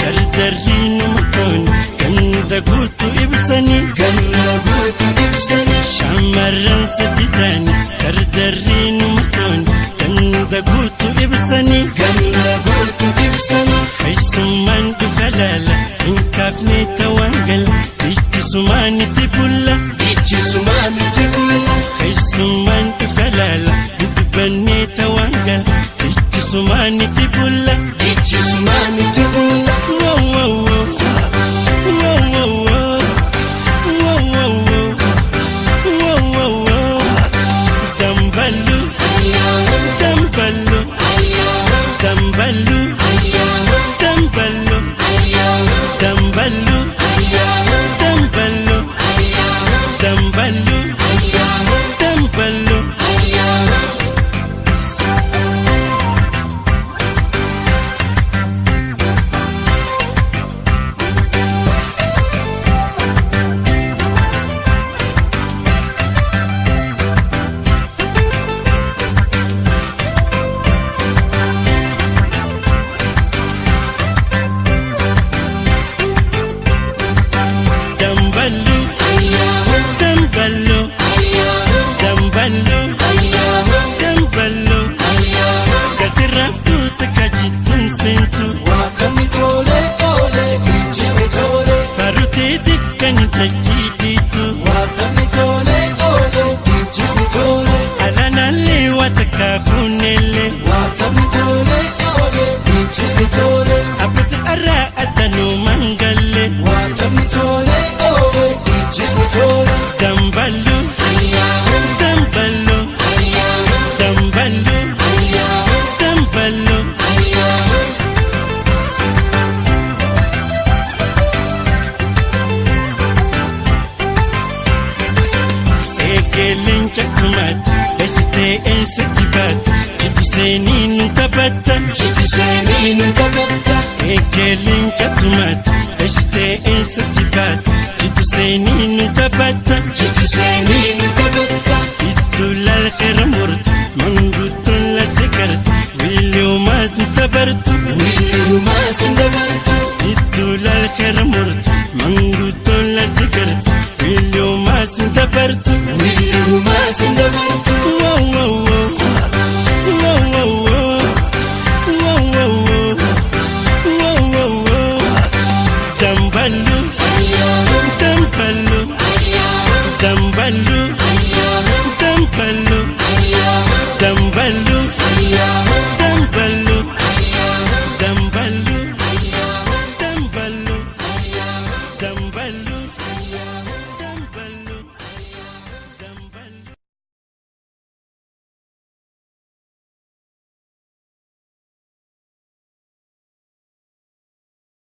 Dardarriin murtoon ganda guutuu ibsanii. Ganda guutuu ibsanii. Shamarran sadi taani dardarriin murtoon ganda guutuu ibsanii. Ganda guutuu ibsanii. Keessummaan dhufa laala hin kaafne tawaan gala ijjisumaan itti bulla. Ijjisumaan itti bulla. Keessummaan dhufa laala dubbannee tawaan gala ijjisumaan itti bulla. Ijjisumaan itti bulla. Wow wow wow wow wow wow wow wow wow wow damballu damballu damballu damballu damballu damballu damballu damballu. Damballu damballu damballu damballu gati raaftuu takka jittuun seentu. Waatamni tolee oolee ijjisni tolee. Faruteetiif kan tachii dhiitu. Waatamni tolee oolee ijjisni tolee. Alaanaallee waa takka fuunellee. Waatamni tolee oolee ijjisni tolee. Abbatti arraa addanuu mangallee. Waatamni tolee oolee ijjisni tolee. Damballu damballu damballu damballu. Eegeleen cakkumaatti eessitee eessatti baate jitu seenii nu taphatta. Jitu seenii nu taphatta. Eegeleen cakkumaatti eessitee eessatti baate jitu seenii nu taphatta. Jitu seenii nu taphatta. Iddoo lalqeera murtu manguddoon latte gartu wiiliyoomaas ni tabartu. Wiiliyoomaas ni dabartu. Iddoo lalqeera murtu manguddoon latte gartu wiiliyoomaas ni tabartu. Wiiliyoomaas ni dabartu.